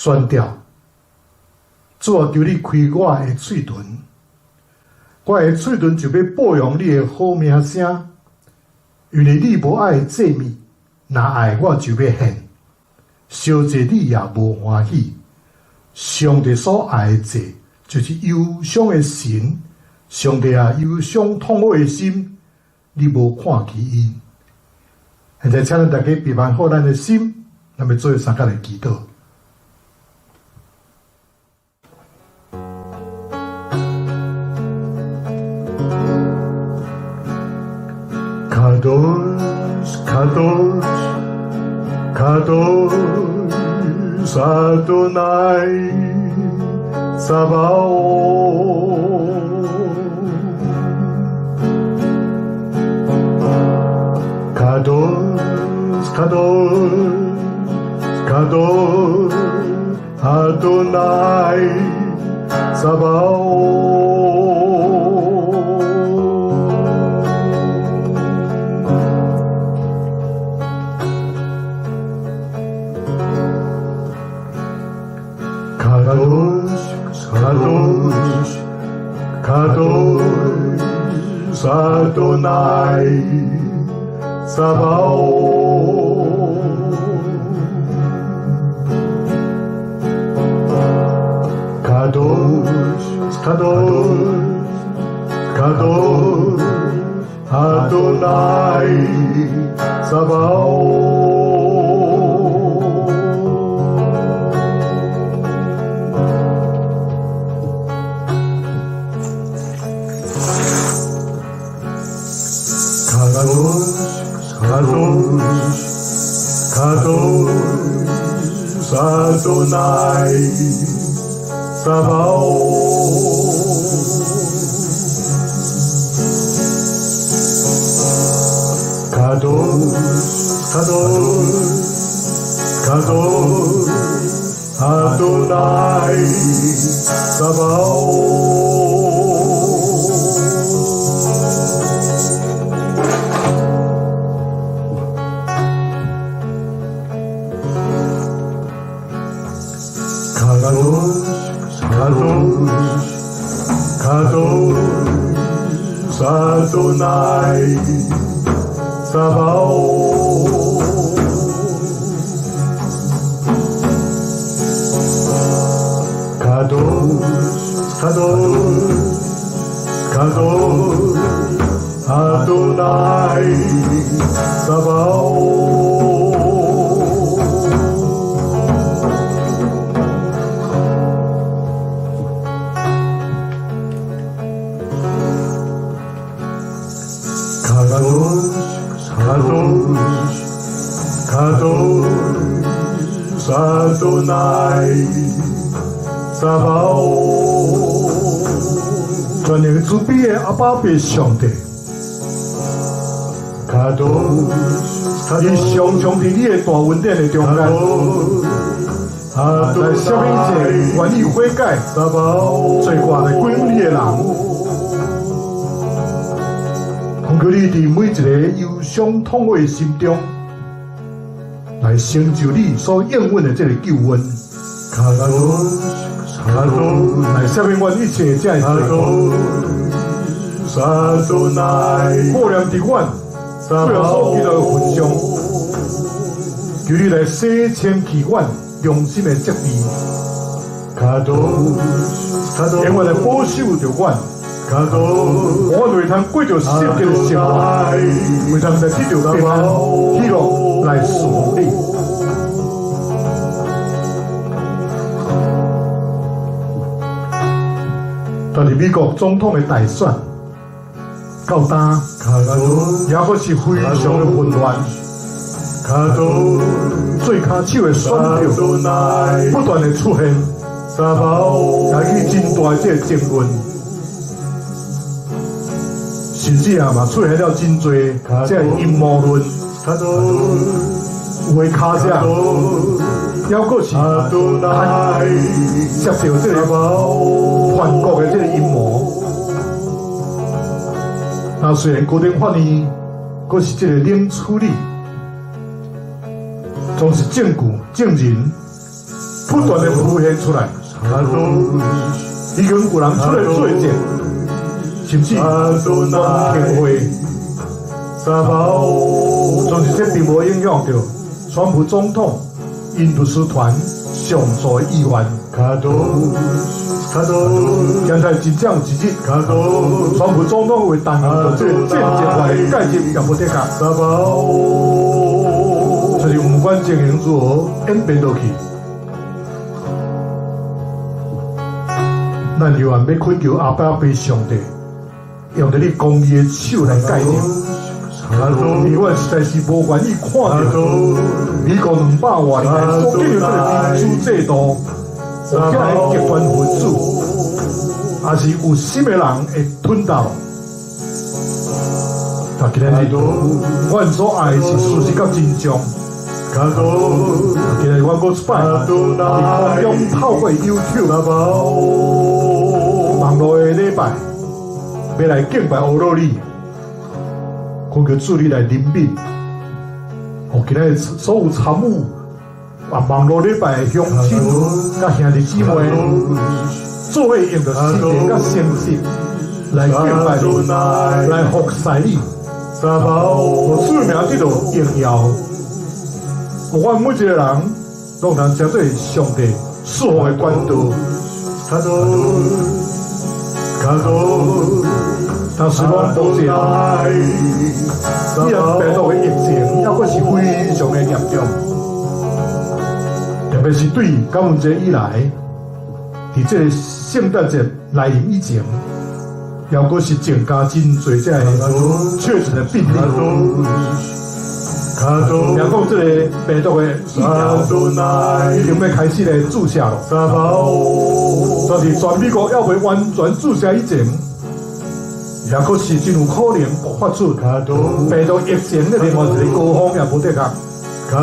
宣吊。主啊，求你开我的喙唇，我的喙唇就欲播揚你的好名聲。因為你無愛祭物，若愛我就欲獻，燒祭你也無歡喜。上帝所愛的祭，就是憂傷的神。上帝啊，憂傷痛悔的心，你無看輕伊。現在請咱大家備辦好咱的心，咱欲做相共來祈禱。קדוש קדוש קדוש אדוני צבאות קדוש קדוש קדוש אדוני צבאות קדוש קדוש קדוש אדוני צבאות קדוש קדוש קדוש אדוני צבאות קדוש קדוש קדוש אדוני צבאות קדוש קדוש קדוש אדוני צבאות קדוש קדוש קדוש אדוני צבאות קדוש קדוש קדוש אדוני צבאות קדוש קדוש קדוש אדוני צבאות 全能慈悲的阿爸父上帝，你常常佇你的大恩典的中間，來赦免一切願意悔改、罪過來歸向你的人。懇求你佇每一個憂傷痛悔的心中，來成就你所應允的這个救恩，來赦免阮一切這个罪過，顧念佇阮主耶穌基督的份上，求你來洗清去阮良心的責備，永遠來保守著阮，予阮袂通過著聖潔的生活，袂通來得著平安、喜樂來侍奉你。但是美國總統的大選到今，也閣是非常的混亂，做跤手的選票不斷的出現，引起真大的這個爭論，甚至啊嘛出現了真濟這个陰謀論，有的跤者，猶閣是接著這個叛國的這個陰謀。那雖然高等法院閣是這個冷處理，總是證據證人不斷的浮現出來，已經有人出來做證，甚至全天會。總是這並無影響著川普總統𪜶律師團上訴的意願。現在真正有一日，川普總統會動用著這個戰爭法的介入，也無得講。就是毋管情形如何演變落去，咱猶原欲懇求阿爸父上帝，用著你公義的手來介入。因為阮實在是無願意看著美國200外年來所建立這個民主制度，有遐个極端分子，抑是有心的人會吞掉。但今仔日，阮所愛的是事實佮真相。今仔日阮閣一擺佇空中透過 YouTube 網路的禮拜，欲來敬拜阿羅你，懇求主你來憐憫。予今仔日所有參與啊網路禮拜的鄉親佮兄弟姊妹，做伙用著心靈佮誠實來敬拜你，來服侍你，予主名得著榮耀。予阮每一個人攏通成做上帝賜福的管道。但是阮目前，依然病毒的疫情猶閣是非常的嚴重，特別是對感恩節以來，佇這個聖誕節來臨以前，猶閣是增加真濟這個確診的病例。聽講這個病毒的疫苗已經欲開始來注射了，但是全美國猶未完全注射以前，也閣是真有可能爆發出病毒疫情的另外一個高峰，也無得講。懇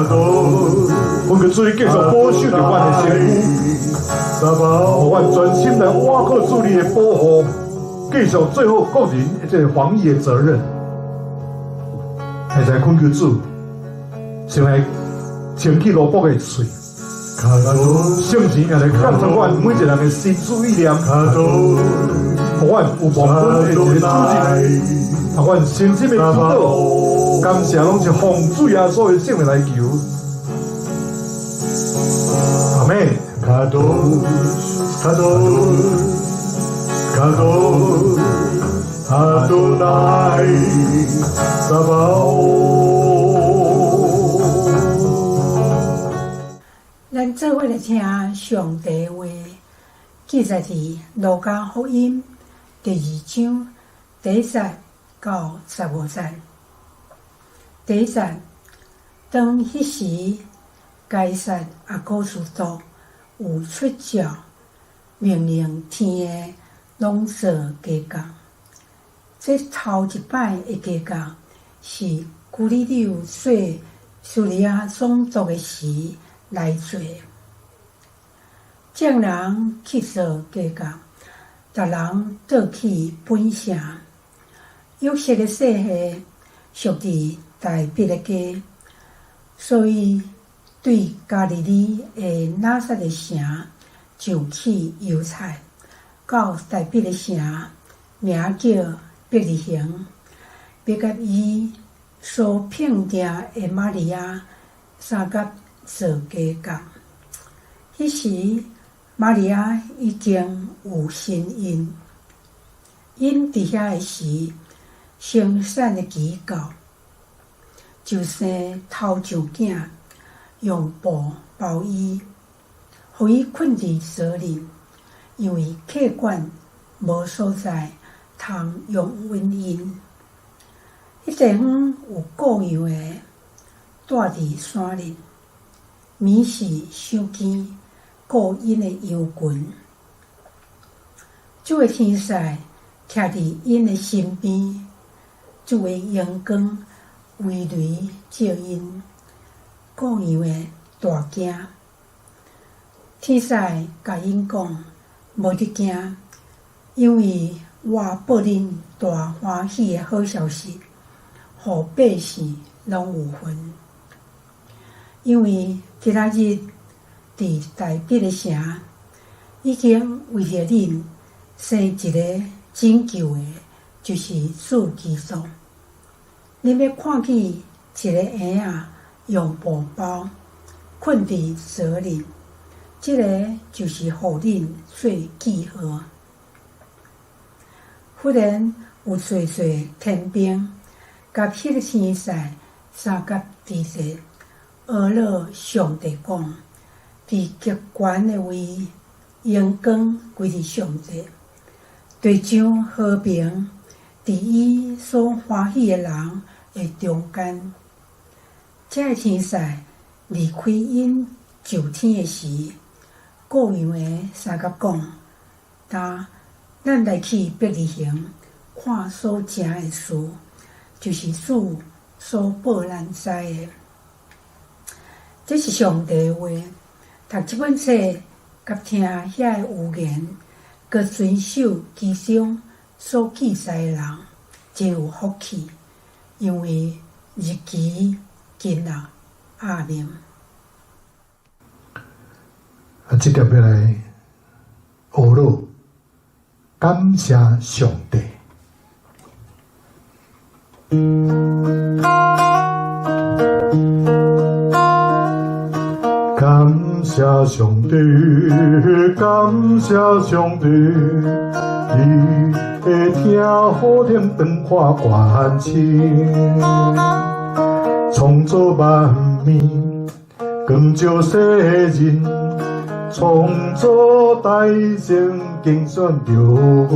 求主你繼續保守著阮的身軀，予阮專心來倚靠主你的保護，繼續做好個人的這個防疫的責任。現在懇求主，先來清去蘿蔔的喙，聖神也來監察阮每一個人的心思意念，予阮有忘本的一個主日，予阮誠心的祈禱，感謝攏是奉主耶穌的聖名來求，阿們。咱做伙來聽上帝話，記載佇路加福音第二章第一節到15節。第一節，當彼時，該撒亞古斯都有出詔，命令天的攏做家教。這頭一擺的家教是居里紐做敘利亞總督的時來做。眾人去做家教，逐人倒去本城。約瑟的姓氏屬佇大衛的家，所以對加利利的拿撒勒城上去猶太，到大衛的城，名叫伯利恆，欲佮伊所聘定的瑪利亞相佮做家教。彼時，瑪利亞已經有身孕，𪜶佇遐的時，生產的期到，就生頭上囝，用布包伊，予伊睏佇槽裡，因為客館無所在通容阮𪜶。彼地方有顧羊的，蹛佇山裡，暝時傷更，顧𪜶的羊群。主的天使徛佇𪜶的身邊，主的榮光威雷照𪜶，顧羊的大驚。天使共𪜶講：無得驚，因為我報恁大歡喜的好消息，予百姓攏有份。因為今仔日佇大苾的城，已經為著恁生一个拯救的，就是主基督。恁欲看見一个嬰仔用布包，睏佇槽裡，這个就是予恁做記號。忽然有濟濟天兵，佮彼个天使相佮佇咧，呵咾上帝講：佇極懸的位，榮光歸予上帝；地上和平，佇伊所歡喜的人的中間。這个天使離開𪜶上天的時，顧羊的相佮講：今咱來去伯利恆，看所成的事，就是主所報咱知的。這是上帝的話。讀這本冊，佮聽遐个預言，佮遵守其中所記載的人，真有福氣，因為日期近啦。阿們。啊，這粒欲來呵咾，感謝上帝。感謝上帝，感謝上帝，你會聽好聽當看關心，創造萬物，光照世人，創造大聖揀選著阮。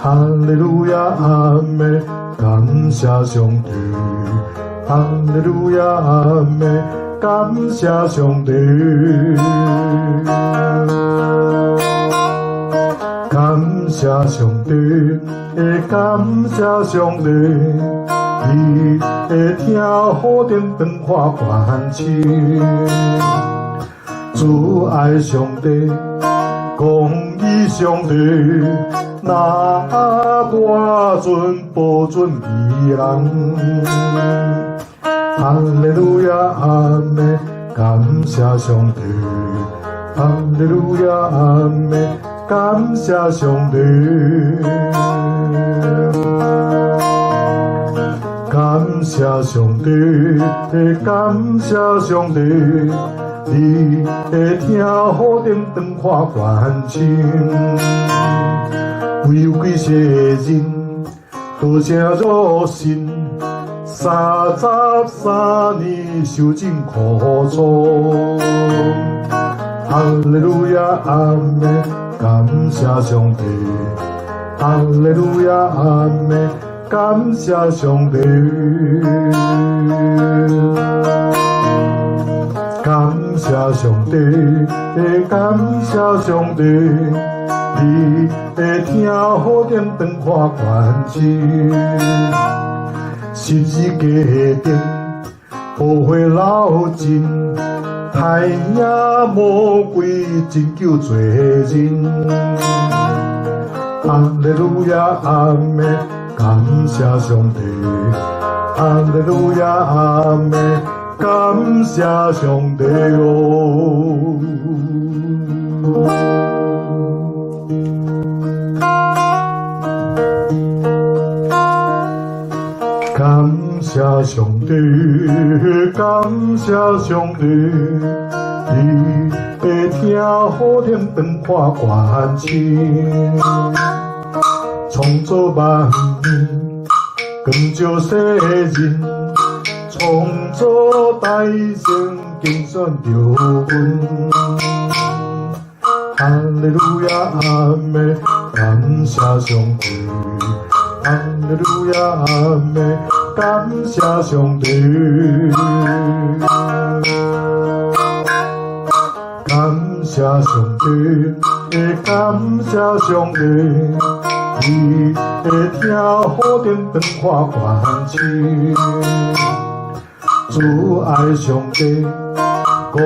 哈利路亞，阿們，感謝上帝。哈利路亞，阿們，感謝上帝。感謝上帝，感謝上帝，你會聽好聽當看關心。主愛上帝，公義上帝，那大尊寶尊義人。哈利路亞，阿們，感謝上帝。哈利路亞，阿們，感謝上帝。感謝上帝，感謝上帝，你會聽好聽當看關心。唯有幾世人，多謝若信，33年受盡苦楚。哈利路亞，阿們，感謝上帝。哈利路亞，阿們，感謝上帝。感謝上帝，感謝上帝，你會聽好聽當看關心。十字架頂，寶血流盡，太陽魔鬼拯救罪人。哈利路亞，阿們，感謝上帝。哈利路亞，阿們，感謝上帝哦。感謝上帝，感謝上帝，你會聽好聽當看關心，創造萬物，光照世人，創造大聖揀選著阮。哈利路亞，阿們，感謝上帝。哈利路亞，阿們，感謝上帝。感謝上帝，感謝上帝，你會聽好聽當看關心。主愛上帝，公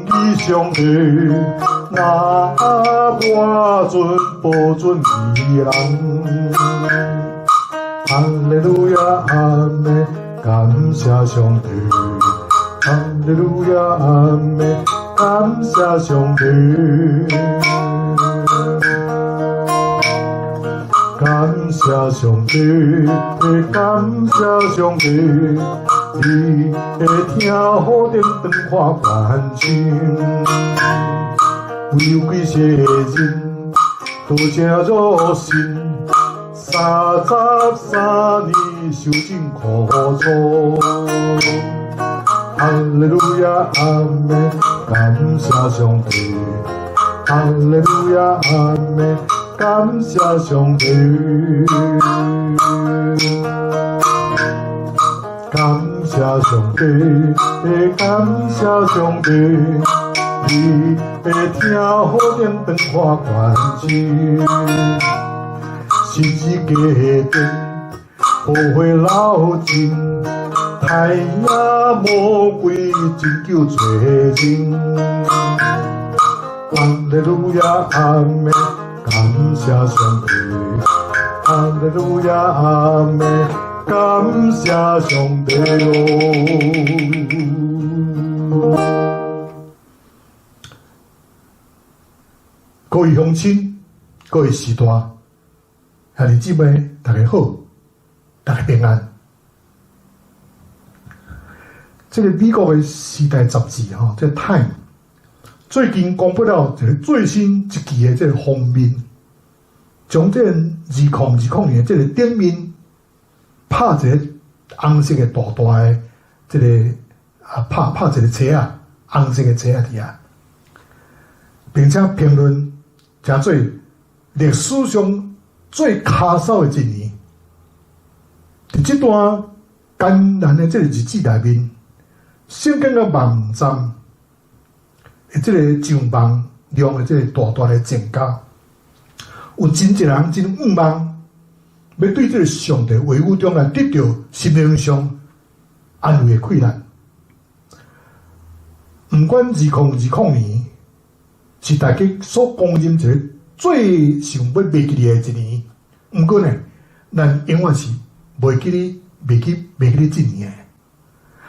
義上帝，那大尊寶尊義人。哈利路亞，阿們，感謝上帝。哈利路亞，阿們，感謝上帝。感謝上帝，感謝上帝，伊會聽好頂當看關心，唯有幾世人都正熱心，33年受盡苦楚。哈利路亞，阿們，感謝上帝。哈利路亞，阿們，感謝上帝。感謝上帝，感謝上帝，伊會聽好頂當看關心，十字架頂寶血流盡，太陽魔鬼拯救罪人。哈利路亞，阿們，感謝上帝。哈利路亞，阿們，感謝上帝哦。各位鄉親，各位時代，兄弟姊妹，大家好，大家平安。這個美國的時代雜誌吼，這個 Time 最近公布了一個最新一期的這個封面，將這個2020年的這個頂面拍一個紅色的大大的這個啊，拍一個冊仔，紅色的冊仔佇遐，並且評論誠做歷史上最跤梢的一年。佇這段艱難的這個日子內面，聖經的網站的這個上網量的這個大大的增加，有真濟人真向望，欲對這個上帝話語中來得著心靈上安慰的氣力。毋管2020年是大家所公認一個最想欲袂記得的一年，毋過呢，咱永遠是袂記得、袂記得這年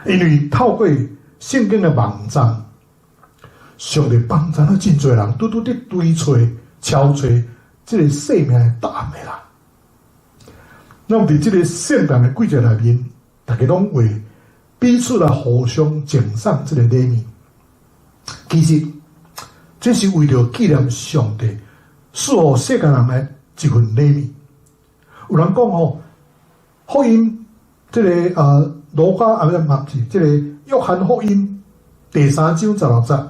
的，因為透過聖經的網站，上帝幫助了真濟人，拄拄佇追揣、敲揣這個生命的答案的人。那麼佇這個聖誕的季節內面，大家攏會彼此來互相贈送這個禮物。其實，這是為著紀念上帝賜予世間人的一份禮物。有人講吼，福音這個路加啊，毋是這個約翰福音第三章十六節，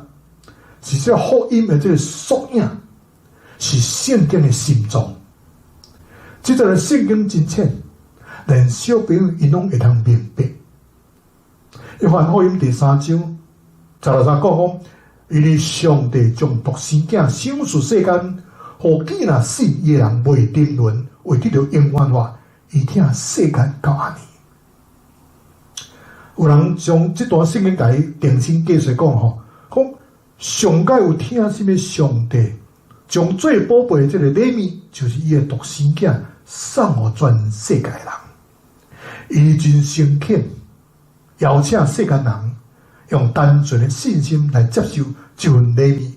是這個福音的這個縮影，是聖經的心臟。這個聖經真淺，連小朋友𪜶攏會當明白。約翰福音第三章十六節講講，因為上帝將獨生囝賞賜世間，予既若信伊的人袂沉淪，會得著永遠活。伊疼世間到按呢。有人將這段聖經共伊定睛解釋講吼，講上蓋有疼什物上帝將最寶貝的這個禮物，就是伊的獨生囝送予全世界人。伊真誠懇邀請世間人用單純的信心來接受這份禮物，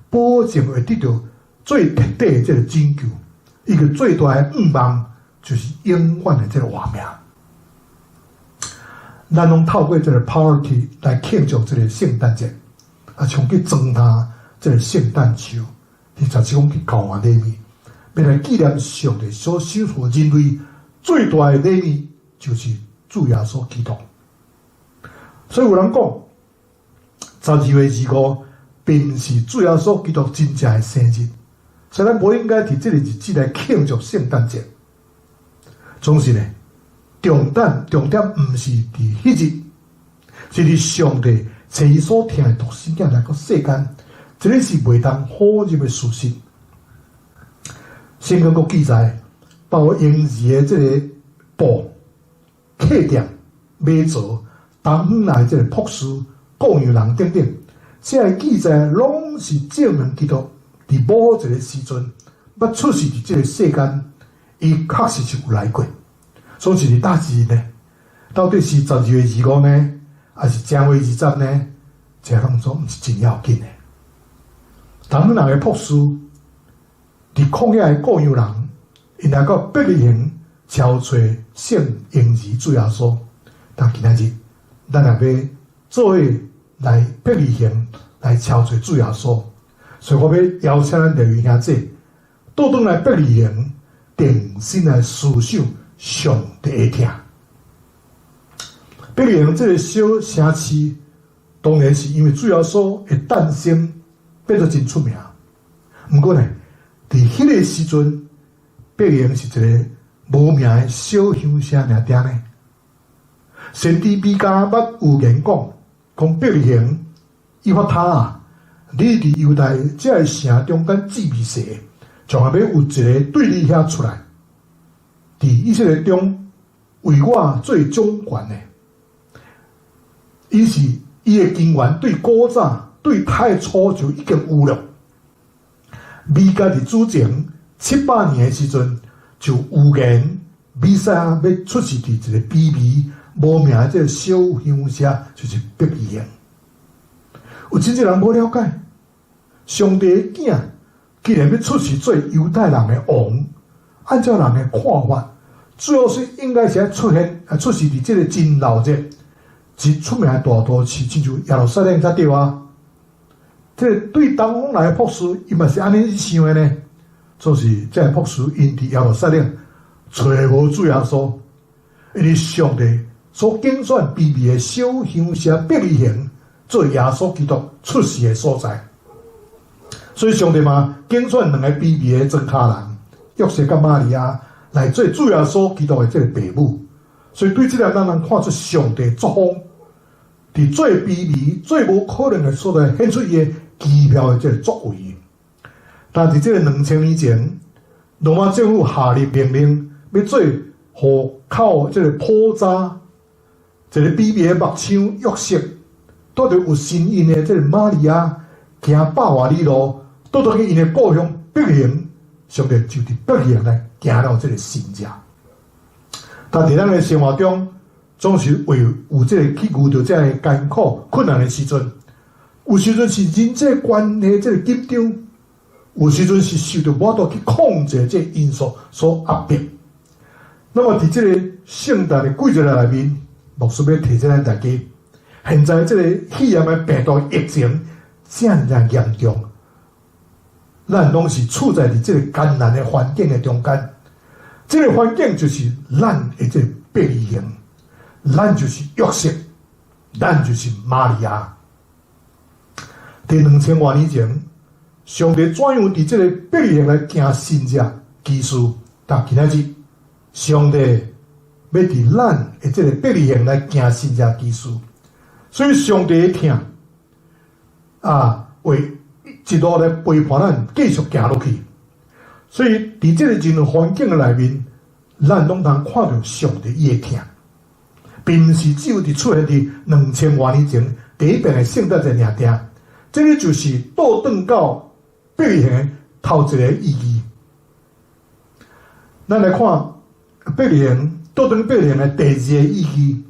保證會得著最徹底的這個拯救。伊個最大的願望就是永遠的這個活命。咱攏透過這個 party 來慶祝這個聖誕節，啊，像去裝奅這個聖誕樹，或者是講去交換禮物，欲來紀念上帝所賞賜人類最大的禮物，就是主耶穌基督。所以有人講，12月25並毋是主耶穌基督真正的生日，所以咱無應該佇這個日子來慶祝聖誕節。總是呢，重點毋是佇彼日，是佇上帝差伊所疼的獨生囝來到世間，這個是袂當否認的事實。聖經閣記載，包括嬰兒的這個布、客店、馬槽、東方來這個博士、牧羊人等等，這个記載攏是證明基督佇某一個時陣，欲出世佇這個世間，伊確實是有來過。所以是佇佗一日呢？到底是12月25呢？抑是正月二十呢？這攏總毋是真要緊的。當兩个牧師佇曠野的顧羊人，𪜶來到伯利恆朝揣聖嬰兒主耶穌。但今仔日，咱也欲做伙來伯利恆來朝揣主耶穌。所以我欲邀請咱各位兄弟，倒轉來伯利恆，定心來思想上帝的疼。伯利恆這个小城市，當然是因為主耶穌的誕生變做真出名。毋過呢，佇彼个時陣，伯利恆是一个無名的小鄉社爾爾呢。先知彌迦捌預言講，講伯利恆以法他啊，你佇猶大這个城中間至微細，將來欲有一个對你遐出來，佇以色列中為我做掌權的，伊是伊的根源對古早對太初就已經有了。彌迦佇主前700年的時陣，就預言彌賽亞欲出世佇一個卑微無名的這个小鄉社，就是伯利恆。有真濟人無了解，上帝的囝既然欲出世做猶太人的王，按照人的看法，主要是應該是愛出現啊，出世佇這个真鬧熱、真出名的大都市，親像耶路撒冷才對啊。這个對東方來的博士，伊嘛是按呢想的呢。就是這个博士𪜶佇耶路撒冷揣無主耶穌，因為上帝所揀選卑微的小鄉社伯利恆做耶穌基督出世的所在，所以上帝嘛揀選兩個卑微的莊跤人約瑟佮瑪利亞來做主耶穌基督的這个爸母。所以對這個咱能看出上帝作風，佇最卑微、最無可能的所在顯出伊的奇妙的這个作為。但佇這个2000年前，羅馬政府下令命令，欲做戶口這个普查，一个卑微的木匠約瑟，帶著有身孕的這个瑪利亞，行100外里路，倒轉去𪜶的故鄉伯利恆，上帝就佇伯利恆來行了這个神跡。但佇咱的生活中，總是會有這个去遇著這个艱苦困難的時陣，有時陣是人際關係這个緊張，有時陣是受著無法度去控制這个因素所壓迫。那麼佇這个聖誕的季節內面，牧師欲提醒咱大家，現在這个肺炎的病毒疫情遮爾嚴重，咱攏是處在佇這个艱難的環境的中間。這个環境就是咱的這个伯利恆，咱就是約瑟，咱就是瑪利亞。佇2000外年前，上帝怎樣佇這个伯利恆來行神跡奇事？但今仔日，上帝欲佇咱的這个伯利恆來行神跡奇事，所以上帝的疼啊，會一路來陪伴咱，繼續行落去。所以，佇這个任何環境的內面，咱攏通看著上帝伊的疼，並毋是只有佇出現佇2000外年前第一遍的聖誕節爾爾。這个就是倒轉到伯利恆頭一个意義。咱來看伯利恆倒轉伯利恆的第二個意義，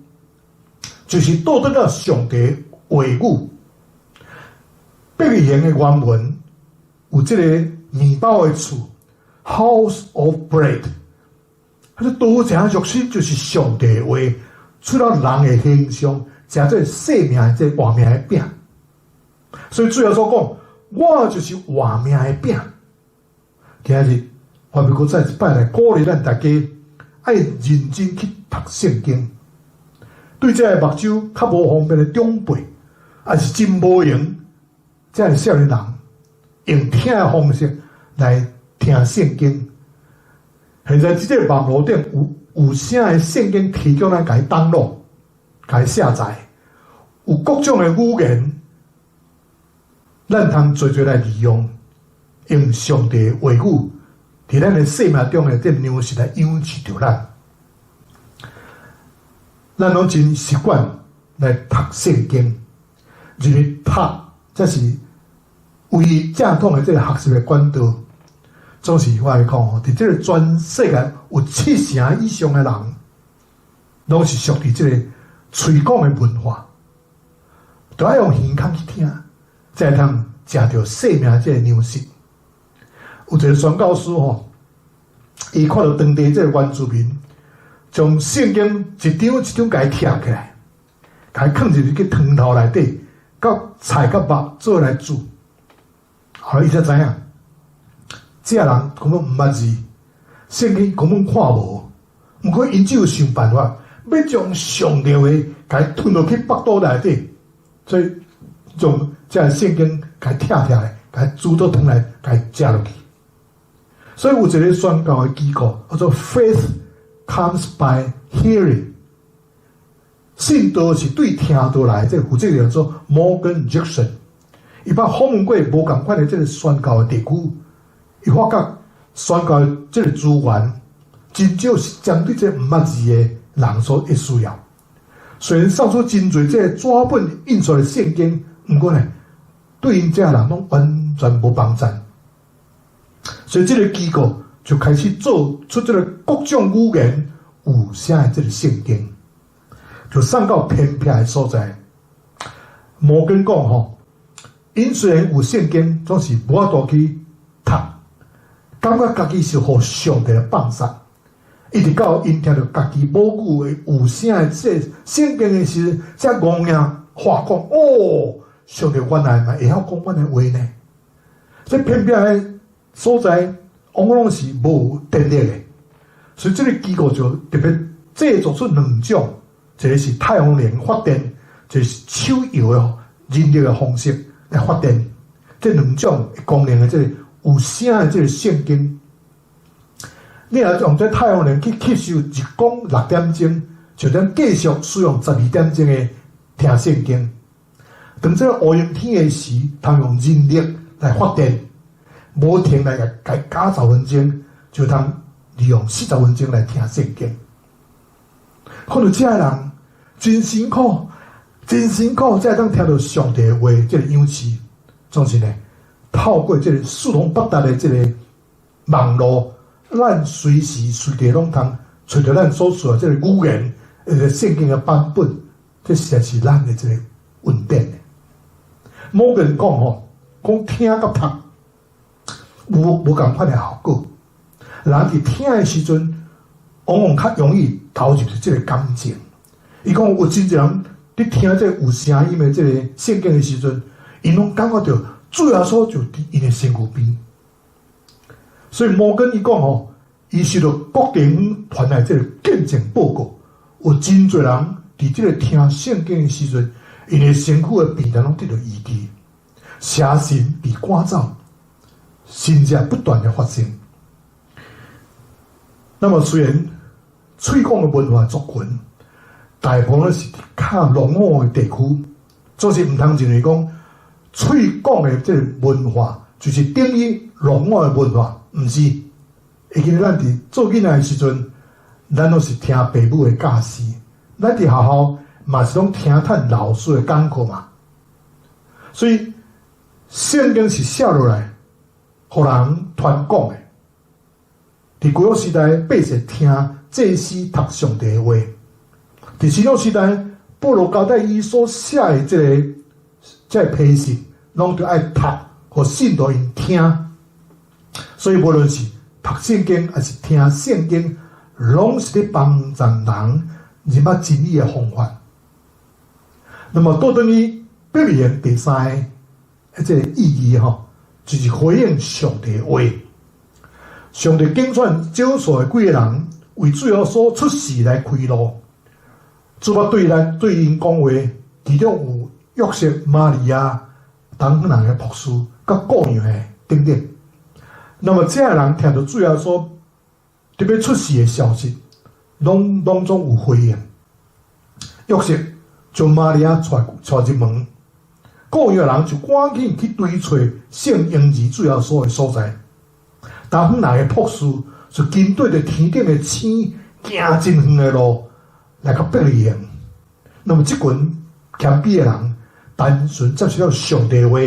就是倒轉到上帝話語。伯利恆的原文有這个麵包的厝（House of Bread），彼個拄正約瑟就是上帝的話，出了人的形象，成做生命的這个活命的餅。所以主耶穌講，我就是活命的餅。今日我欲閣再一擺來鼓勵咱大家，愛認真去讀聖經。對這个目睭較無方便的長輩，抑是真無閒，這个少年人用聽的方式來聽聖經。現在這个網路頂有聲的聖經提供咱共伊 download、共伊下載，有各種的語言，咱通濟濟來利用，用上帝的話語，佇咱的生命中的這糧食來養飼著咱。咱攏真習慣來讀聖經，認為讀才是唯一正統的這个學習的管道。總是我來講吼，佇這个全世界有七成以上的人，攏是屬佇這个喙講的文化。都愛用耳孔去聽，才會通食著生命這个糧食。有一个宣教師吼，伊看著當地這个原住民，將聖經一張一張共伊拆起來，共伊囥入去湯頭內底，佮菜佮肉做來煮。後來伊才知影，這人根本毋捌字，聖經根本看無，毋過𪜶只有想辦法，欲將上帝話共伊吞落去腹肚內底，所以將這聖經共伊拆拆來，共伊煮做湯來，共伊食落去。所以有一个宣教的機構叫做 Faith Comes by Hearing，信道是對聽道來。這個負責人叫做 Morgan Jackson，伊捌訪問過無仝款的這个宣教的地區，伊發覺宣教的這个資源真少是針對這毋捌字的人所會需要。雖然送出真濟這个紙本印刷的聖經，毋過呢，對𪜶這人攏完全無幫贊。所以這个機構就開始做出這个各種語言有聲的這个聖經，就送到偏僻的所在。摩根講吼，𪜶雖然有聖經，總是無法度去讀，感覺家己是予上帝來放殺。一直到𪜶聽著家己母語的有聲的這聖經的時，才戇硬話講：哦，上帝原來嘛會曉講阮的話呢。這偏僻的所在，往往攏是無電力的，所以這个機構就特別製作出兩種，一个是太陽能發電，一个是手搖的人力的方式來發電。這兩種功能的這个有聲的這个聖經，你若用這太陽能去吸收日光6點鐘，就當繼續使用12點鐘的聽聖經。當這個烏陰天的時，通用人力來發電。無停來共加十分鐘，就通利用40分鐘來聽聖經。看著這个人真辛苦，真辛苦，才會當聽著上帝的話，這个樣式，總是呢，透過這个四通八達的這个網路，咱隨時隨地攏通揣著咱所需要這个語言，聖經的版本，這實在是咱的這个恩典。某個人講吼，講聽佮讀無仝款的效果。人佇聽的時陣，往往較容易投入這个感情。伊講有真濟人佇聽這个有聲音的這个聖經的時陣，𪜶攏感覺著主耶穌就佇𪜶的身軀邊。所以摩根伊講吼，伊收著各地方傳來這个見證報告，有真濟人佇這个聽聖經的時陣，𪜶的身軀的病人攏得著醫治，邪神被趕走，神蹟不斷的發生。那麼雖然喙講的文化族群，大部分是較落伍的地區，總是毋通認為講喙講的這个文化就是等於落伍的文化，毋是。會記咱佇做囡仔的時陣，咱攏是聽爸母的教示，咱佇學校嘛是攏聽趁老師的講課嘛。所以聖經是寫落來，予人傳講的。佇舊約時代，百姓聽祭司讀上帝的話；佇新約時代，保羅交代伊所寫的這个批信，攏著愛讀，予信徒𪜶聽。所以無論是讀聖經抑是聽聖經，攏是咧幫助人認捌真理的方法。那麼倒轉去伯利恆第三个這个意義吼，就是回應上帝的話。上帝揀選少數的幾个人，為主耶穌出世來開路。主捌對咱對𪜶講話，其中有約瑟、瑪利亞等人的僕侍，佮顧羊的等等。那麼這个人聽著主耶穌特別出世的消息，攏總有回應。約瑟將瑪利亞帶入門，顧羊的人就趕緊去追揣聖嬰兒主耶穌的所在。當來的僕侍就跟綴著天頂的星，行真遠的路來到伯利恆。那麼這群謙卑的人，單純接受了上帝的話，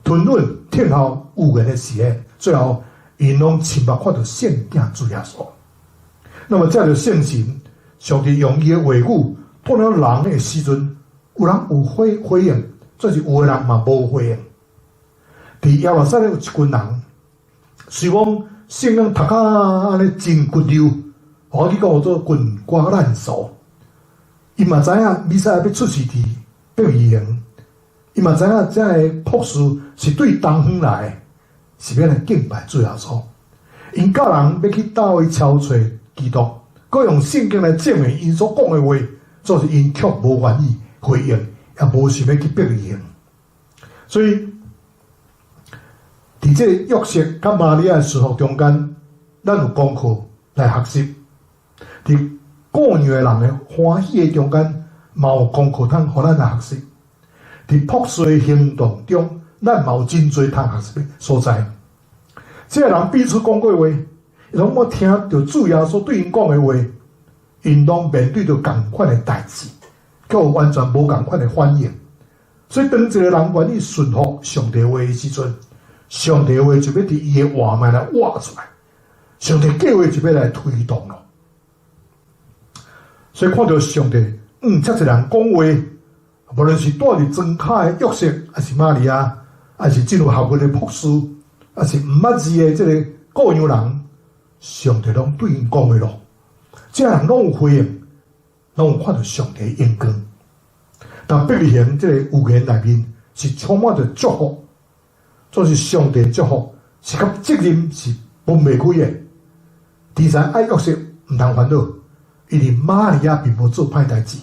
吞忍聽候預言的時間，最後𪜶攏親目看著聖囝主耶穌。那麼藉著聖神，上帝用伊的話語，托了人的時陣，有人有回應，就是有的人嘛無回應。佇耶路撒冷有一群人，雖講聖經讀甲按呢真骨溜，我去講做滾瓜爛熟。伊嘛知影彌賽亞欲出世佇伯利恆，伊嘛知影這个樸士是對東方來的，是欲來敬拜主耶穌。𪜶教人欲去佗位搜揣基督，閣用聖經來證明𪜶所講的話，就是𪜶卻無願意回應，也無想欲去伯利恆。所以，佇這个約瑟佮瑪利亞的順服中間，咱有功課來學習。佇顧養的人的歡喜的中間，嘛有功課通予咱來學習。佇樸素的行動中，咱嘛有真濟通學習的所在。這个人彼此講過話，伊攏無聽著主耶穌對𪜶講的話，𪜶攏面對著仝款的代誌，卻有完全無仝款的反應。所以，當一個人願意順服上帝話的時陣，上帝話就欲佇伊的活命來活出來，上帝計劃就欲來推動咯。所以看著上帝，遮濟人講話，無論是蹛佇莊跤的約瑟，抑是瑪利亞，抑是真有學問的博士，抑是毋捌字的這个顧羊人，上帝攏對𪜶講話咯。這人攏有回應，攏有看著上帝的榮光。但伯利恆這个預言內面是充滿著祝福，就是上帝祝福是佮責任是分袂開的。第三，愛約瑟毋通煩惱，因為瑪利亞並無做歹代誌。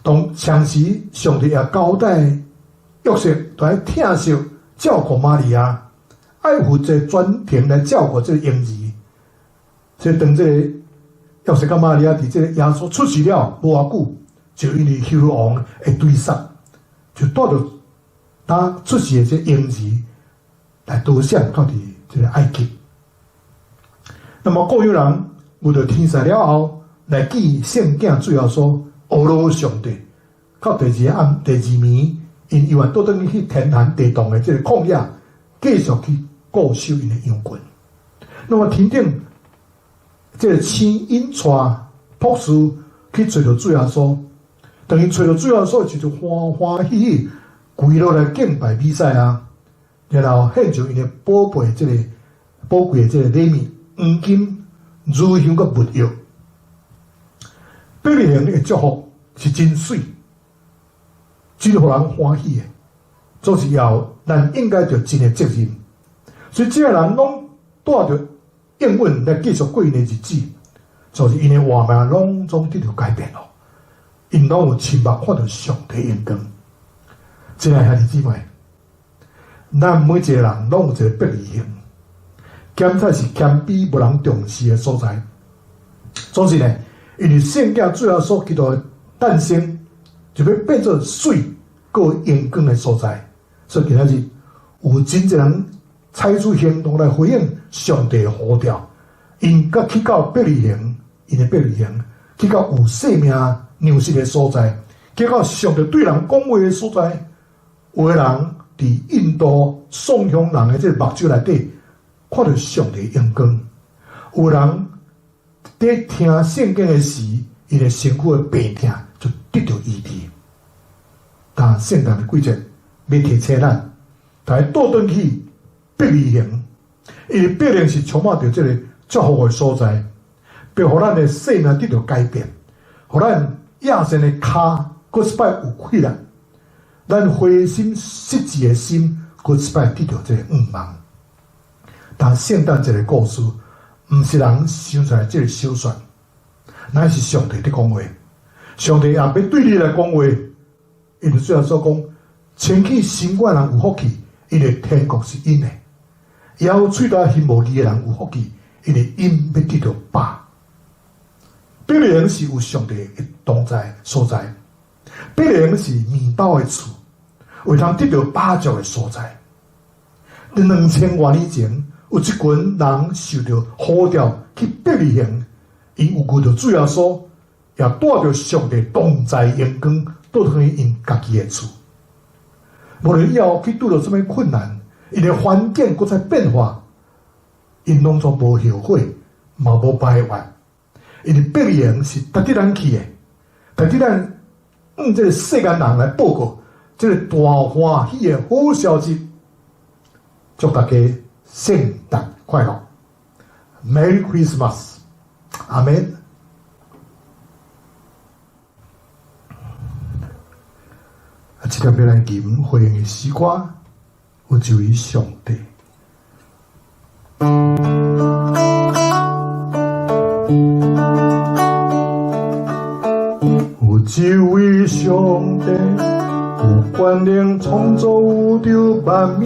當同時，上帝也交代約瑟，著愛疼惜照顧瑪利亞，愛負責全程來照顧這个嬰兒。所以當這個約瑟佮瑪利亞佇這个耶穌出世了無偌久，就因為希律王的追殺，就帶著他出世的這嬰兒來逃閃到佇這个埃及。那麼顧養人遇著天災了後，來見聖囝主耶穌，呵咾上帝。到第二暗、第二暝，𪜶猶原倒轉去天寒地凍的這个曠野，繼續去顧守𪜶的羊群。那麼天頂這个星引帶博士去揣著主耶穌，當𪜶揣著主耶穌時，就歡歡喜喜跪落來敬拜彌賽亞，然後獻上𪜶的寶貝這个寶貴的這个禮物，黃金、乳香佮沒藥。伯利恆的祝福是真媠，真予人歡喜的，總是要咱應該著盡的責任。所以這个人攏帶著應允來繼續過𪜶的日子，就是𪜶的活命攏總得著改變咯。𪜶攏有親目看著上帝榮光。親愛兄弟姊妹，咱每一個人攏有一個伯利恆，兼且是謙卑無人重視的所在。總是呢，因為聖囝主耶穌基督的誕生，就欲變做媠閣榮光的所在。所以今仔日有真濟人採取行動來回應上帝的呼召，𪜶閣去到伯利恆，𪜶的伯利恆，去到有生命糧食的所在，去到上帝對人講話的所在。有的人佇印度送香人的這个目睭內底，看著上帝榮光；有人佇聽聖經的時，𪜶的身軀的病痛就得著醫治。但聖誕的季節欲提醒咱，大家倒轉去伯利恆，因為伯利恆是充滿著這个祝福的所在，欲予咱的生命得著改變，予咱野性的跤閣一擺有氣力，咱灰心失志的心閣一擺得著這个向望。但聖誕節的故事，毋是人想出來這个小說，乃是上帝佇講話。上帝也欲對你來講話，因為主耶穌講，清氣心肝人有福氣，因為天國是𪜶的；枵喙焦心無義的人有福氣，因為𪜶欲得著飽。伯利恆是有上帝的同在所在，伯利恆是麵包的厝，會通得著飽足的所在。佇2000外年前，有一群人受著呼召去伯利恆，𪜶有遇著主耶穌，也帶著上帝同在榮光，倒轉去𪜶家己的厝。無論以後去拄著啥物困難，𪜶的環境閣再變化，𪜶攏總無後悔，嘛無埋怨。因為伯利恆是值得咱去的，值得咱向這个世間人來報告這个大歡喜的好消息。祝大家聖誕快樂，Merry Christmas，阿們。啊，這條欲來吟回應的詩歌，有一位上帝。有一位上帝，有權能創造宇宙萬物，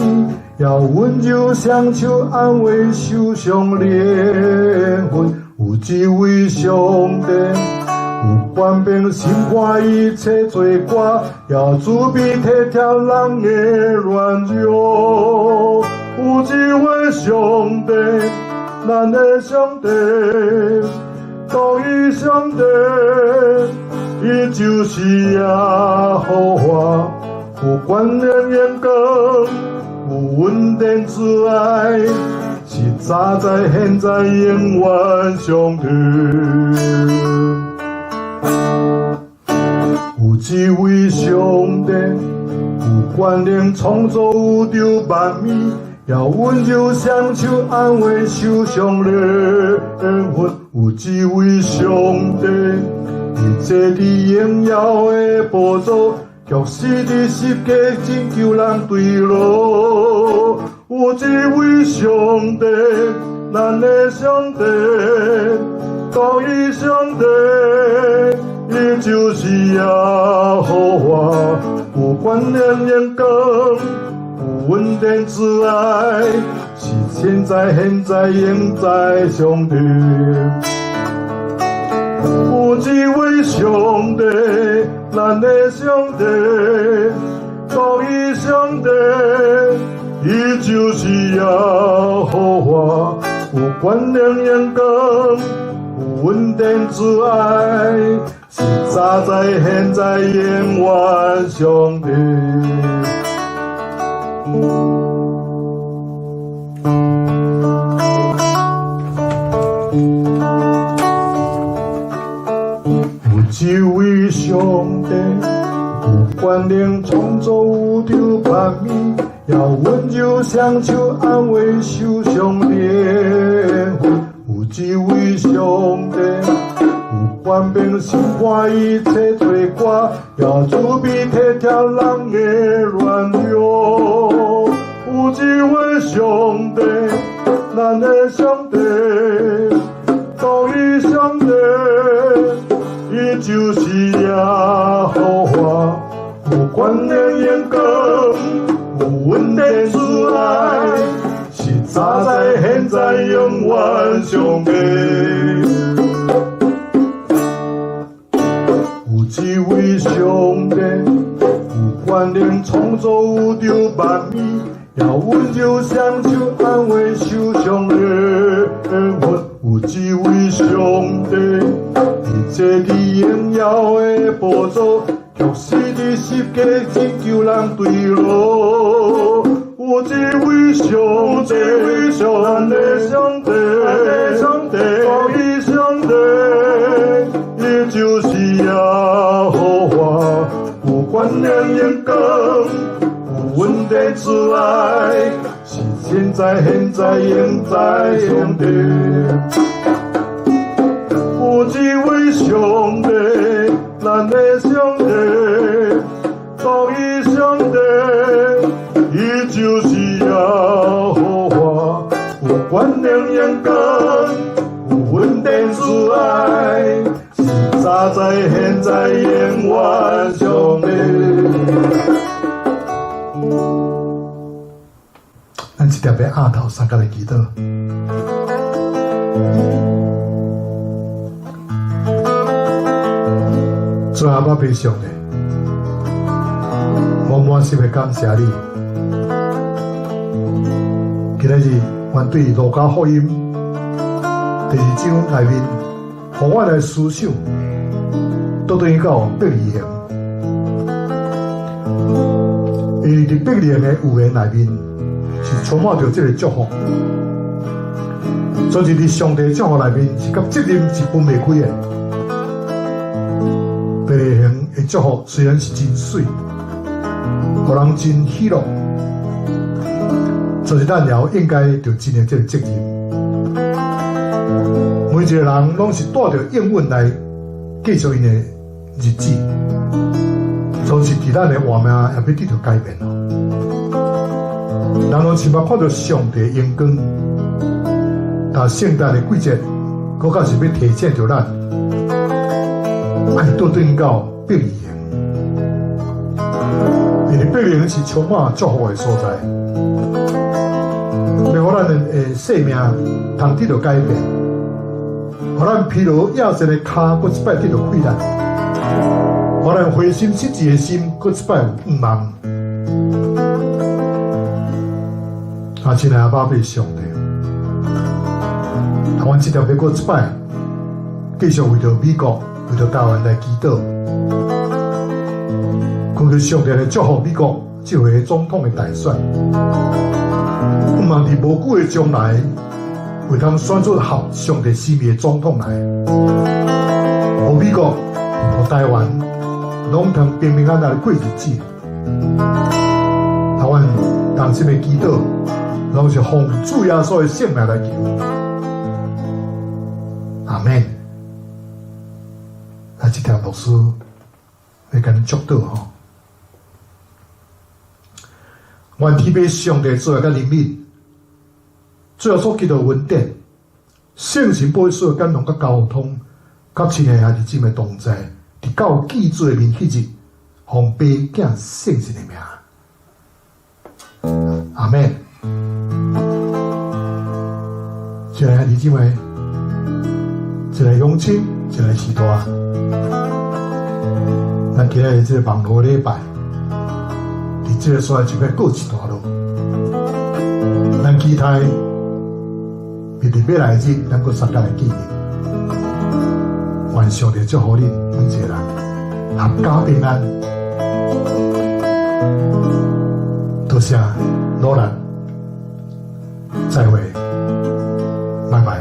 也溫柔雙手安慰受傷靈魂。有一位上帝，有權柄審判一切罪過，也慈悲體貼人的軟弱。有一位上帝，咱的上帝，獨一上帝，伊就是耶和華，有權能榮光，有恩典慈愛，是早在現在永遠上帝。有一位上帝，有權能創造宇宙萬物，也溫柔雙手安慰受傷靈魂。有一位上帝，伊坐佇榮耀的寶座，卻死佇十架拯救人墜落。有一位上帝，咱的上帝，獨一上帝，伊就是耶和華，有權能榮光，有恩典慈愛，是現在、現在、永在上帝。有一位上帝，咱的上帝，獨一上帝，伊就是耶和華，有權能榮光，有恩典慈愛，是早在、現在、永遠上帝。有一位上帝，有權能創造宇宙萬物，也溫柔雙手安慰受傷靈魂。有一位上帝，有權柄審判一切罪過，也慈悲體貼人的軟弱。有一位上帝，咱的上帝，獨一上帝，伊就是耶和華，有權能榮光，有恩典慈愛，是早在、現在、永遠上帝。有一位上帝，有權能創造宇宙萬物，也溫柔雙手安慰受傷靈魂。有一位上帝，伊坐佇榮耀的寶座，卻死佇十架拯救人墜落。有一位上帝，咱的上帝，獨一上帝，伊就是耶和華，有權能榮光，有恩典慈愛，是現在、現在、永在上帝。有一位上帝，咱的上帝，獨一上帝，伊就是耶和華，有權能榮光，有恩典慈愛，是早在、現在、永遠上帝。咱這條欲額頭相共來祈禱。主阿爸父上帝，我滿心的感謝你。今仔日，阮對路加福音第二章內面，予阮來思想，倒轉去到伯利恆。因為佇伯利恆的預言內面，是充滿著這个祝福。所以佇上帝祝福內面，是佮責任是分袂開的。伯利恆的祝福雖然是真媠，予人真喜樂，就是咱也有應該著盡的這个責任。每一个人攏是帶著應允來繼續𪜶的日子，總是佇咱的活命也欲得著改變咯。人攏親目看著上帝榮光，但聖誕的季節，閣較是欲提醒著咱，愛倒轉到伯利恆，因為伯利恆是充滿祝福的所在，欲予咱的生命通得著改變，予咱疲勞厭世的跤，閣一擺得著氣力，予咱灰心失志的心，閣一擺有盼望。啊，親愛的阿爸父上帝，啊，阮這條欲閣一擺，繼續為著美國、為著台灣來祈禱，懇求上帝來祝福美國這回總統的大選，盼望佇無久的將來，會當選出合上帝心意的總統來，予美國、予台灣，攏通平平安安來過日子。啊，阮同心的祈禱，攏是奉主耶穌的聖名來求，阿們。啊，這條牧師會共恁祝禱吼。願天父上帝慈愛佮憐憫，主耶穌基督恩典，聖神保惠師的感動佮交通，佮親愛兄弟姊妹同在，直到見主的面彼日，奉父子聖神的名，阿們。親愛兄弟姊妹，一个鄉親，一个序大。咱今仔日這个網路禮拜，佇這个所在就欲告一段落。咱期待，佇欲來日，咱閣相佮來見面。願上帝祝福恁每一个人，闔家平安。多謝努力，再會，拜拜。